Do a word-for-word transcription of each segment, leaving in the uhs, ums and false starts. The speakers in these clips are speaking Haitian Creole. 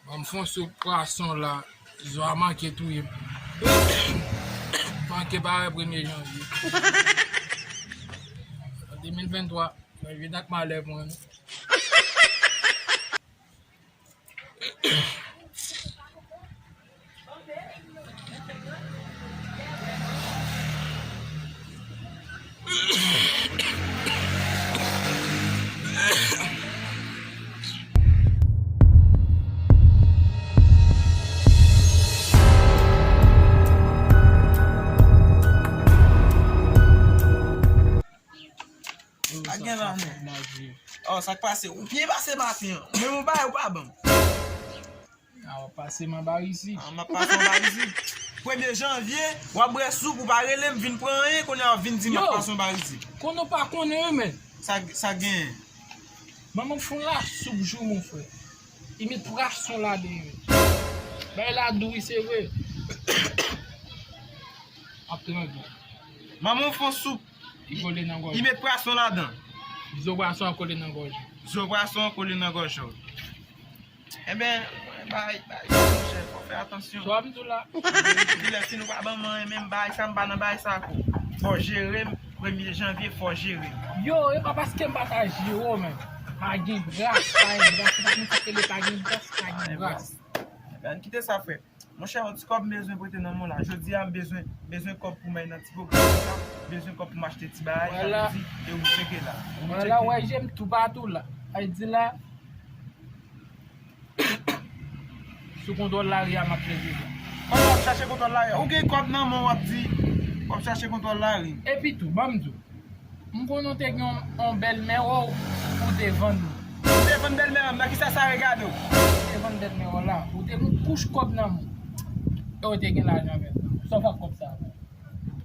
Ban m fè yon soup pwason la, zo a manke touye m. Manke parèt premye janvye. De mil venntwa, mwen vin ak malè pou mwen. Pa gen la, non. Oh, sa k pase? Ou byen pase maten an. Menm yon bagay ou pa ban m. A, w ap pase m anba rizi. A, m ap pase anba rizi. Premye janvye, w ap bwè soup, ou pa rele m, vin pran anyen, kounye a w ap vin di m ap pase anba rizi. Konnen w pa konnen, wi, men. Sa, sa genyen? Manman m fè yon lasoup joumou, frè. Li met pwason ladan, wi. Bagay la dou, wi, se vre. Ap trangle. Manman w fè yon soup. Li kole nan gòj. Li met pwason ladan. Zo pwason an kole nan gòj. Zo pwason an kole nan gòj ou. Enben, bay, bay, monchè, fò fè atansyon. Sa w ap di la? Kilè si nou pa ban m anyen, menm bay sa, m pa nan bay sa ko. Fò jere m, premye janvye, fò jere m. Yo, e pa paske m pa ka jere w, men. Pa gen gras, pa gen gras, se pa konsa ke li pa gen gras, pa gen gras. Enben, kite sa, frè. Monchè, yon ti kòb m bezwen prete nan men w la. Jodi a, m bezwen, bezwen kòb pou m al nan ti pwogram sa. Bezwen kòb pou m achte ti bagay, sa vle di, e ou cheke la. Ou cheke. Wè, je m toupatou la. Ay di la, sou kontwòl lari a, m ap chèche sa. Kòman w ap chache kontwòl lari a? Ou gen kòb nan men w, w ap di, w ap chache kontwòl lari. Epi tou, ban m di w, M konnen w te gen yon, yon bèlmè w ou te vann. M te vann bèlmè m, nan kisa sa regade w? M te vann bèlmè w la, ou te gen yon kouch kòb nan men w. E w te gen lajan avè l. Sa w fè ak kòb sa a? M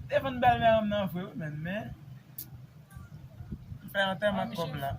te vann bèlmè m nan vre, wi, men, men, m fè antèman ak kòb la.